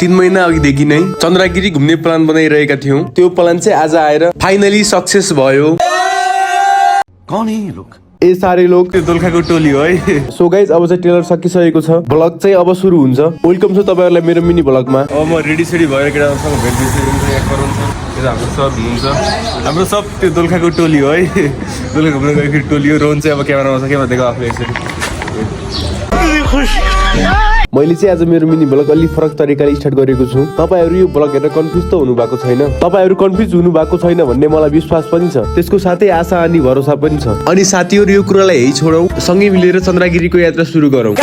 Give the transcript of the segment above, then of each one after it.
3 महिना अघिदेखि नै चन्द्रगिरी घुम्ने प्लान बनाइरहेका थियौं। त्यो प्लान चाहिँ आज आएर फाइनली सक्सेस भयो। कौन है ये लोग? ए सारे लोग त्यो दोलखाको टोली हो है। सो गाइज अब चाहिँ ट्रेलर सकिसकेको छ। ब्लग चाहिँ अब सुरु हुन्छ। वेलकम छ तपाईहरुलाई मेरो मिनी ब्लगमा। अब म रेडी सेडी भएर केटाहरुसँग भेट दिइसकेको एक गराउँछ। यो हाम्रो सब हुनुहुन्छ। हाम्रो सब त्यो दोलखाको टोली हो है। दोलखा घुम्न गएको टोली हो। रोहन चाहिँ अब क्यामेरामा छ के भन्दैको आफूले यसरी। मैले चाहिँ आज मेरो मिनी ब्लग अलि फरक तरिकाले स्टार्ट गरेको छु। तपाईहरु यो ब्लग हेरेर कन्फ्युज त हुनु भएको छैन? तपाईहरु कन्फ्युज हुनु भएको छैन भन्ने मलाई विश्वास पनि छ। त्यसको साथै आशा अनि भरोसा पनि छ। अनि साथीहरु यो कुरालाई हेइ छोडौं, सँगै मिलेर चन्द्रगिरीको यात्रा सुरु गरौँ।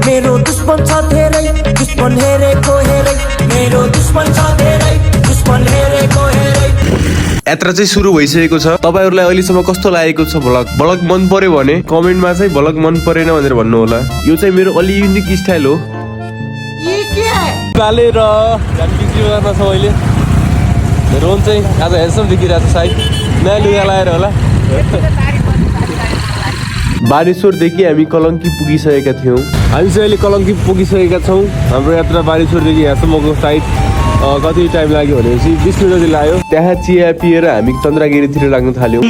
मेरो दुश्मन छ धेरै, दुश्मन हेरेको हेरै, मेरो दुश्मन छ धेरै, दुश्मन हेरेको हेरै। यात्रा चाहिँ सुरु भइसकेको छ। तपाईहरुलाई अहिलेसम्म कस्तो लागेको छ ब्लग मन पर्यो भने कमेन्टमा चाहिँ ब्लग मन परेन भनेर भन्नु होला। यो चाहिँ मेरो अलि युनिक स्टाइल हो। ये के है? गाले र हामी बिक्री गर्न छ अहिले। रोन चाहिँ आज हेन्डसम देखिरहेको छ सायद। नयाँ लुगा लाएर होला। बानेश्वरदेखि हामी कलङ्की पुगिसकेका थियौँ। हामी चाहिँ अहिले कलङ्की पुगिसकेका छौँ। हाम्रो यात्रा बानेश्वरदेखि यहाँसम्मको सायद कति टाइम लाग्यो भनेपछि 20 मिनट जति लाग्यो। त्यहाँ चिया पिएर हामी चन्द्रगिरीतिर लाग्न थाल्यौँ।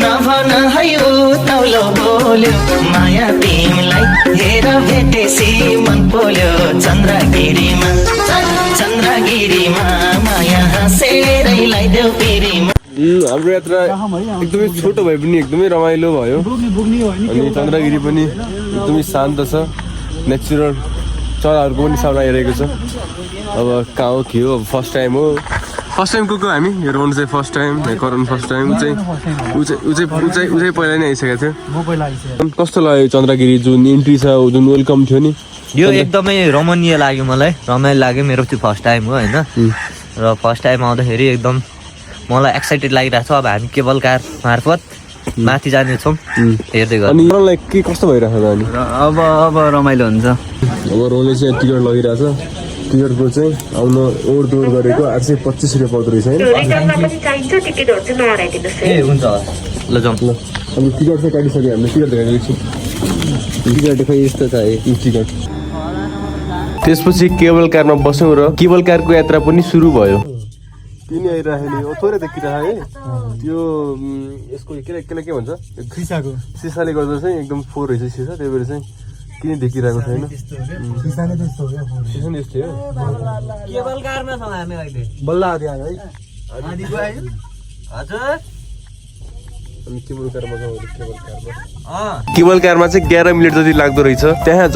हाम्रो यात्रा एकदमै छोटो भए पनि एकदमै रमाइलो भयो। अनि चन्द्रगिरी पनि एकदमै शान्त छ। नेचुरल चराहरूको पनि साउन्ड आइरहेको छ। अब कहाँ हो के हो, अब फर्स्ट टाइम हो। फर्स्ट टाइम को हामी हेरौँ चाहिँ first time, Karan first time चाहिँ ऊ चाहिँ पहिला नै आइसकेको थियो। कस्तो लाग्यो चन्द्रगिरी जुन इन्ट्री छ, जुन वेलकम थियो नि? यो एकदमै रमणीय लाग्यो मलाई, रमाइलो लाग्यो। मेरो त्यो फर्स्ट टाइम हो होइन। र फर्स्ट टाइम आउँदाखेरि एकदम मलाई एक्साइटेड लागिरहेको छ। अब हामी केबल कार मार्फत माथि जानेछौँ हेर्दै गर्नु। अनि रोनलाई के कस्तो भइरहेको छ अनि? अब रमाइलो हुन्छ। अब रोनले चाहिँ टिकट लगिरहेछ। टिकटको चाहिँ आउन ओहोरदोहोर गरेको 825 रुपियाँ पर्दो रहेछ होइन? ए हुन्छ ल जाउँ। ल अब टिकट चाहिँ काटिसक्यो हामीले। टिकट देखाइदिएको छु। टिकट खै यस्तो छ है टिकट। त्यसपछि केबल कारमा बस्यौँ र केबल कारको यात्रा पनि सुरु भयो। किन आइरहेको नि थोरै देखिरहेको है। त्यो यसको के भन्छ, सिसाले गर्दा चाहिँ एकदम फोहोर रहेछ सिसा। त्यही भएर चाहिँ किन देखिरहेको छैन। सिसा नै त्यस्तो हो। केबल कारमा छौँ हामी अहिले। बल्ल आदि आयो है। हजुर अनि केबल कारमा चाहिँ 11 मिनट जति लाग्दो रहेछ। त्यहाँ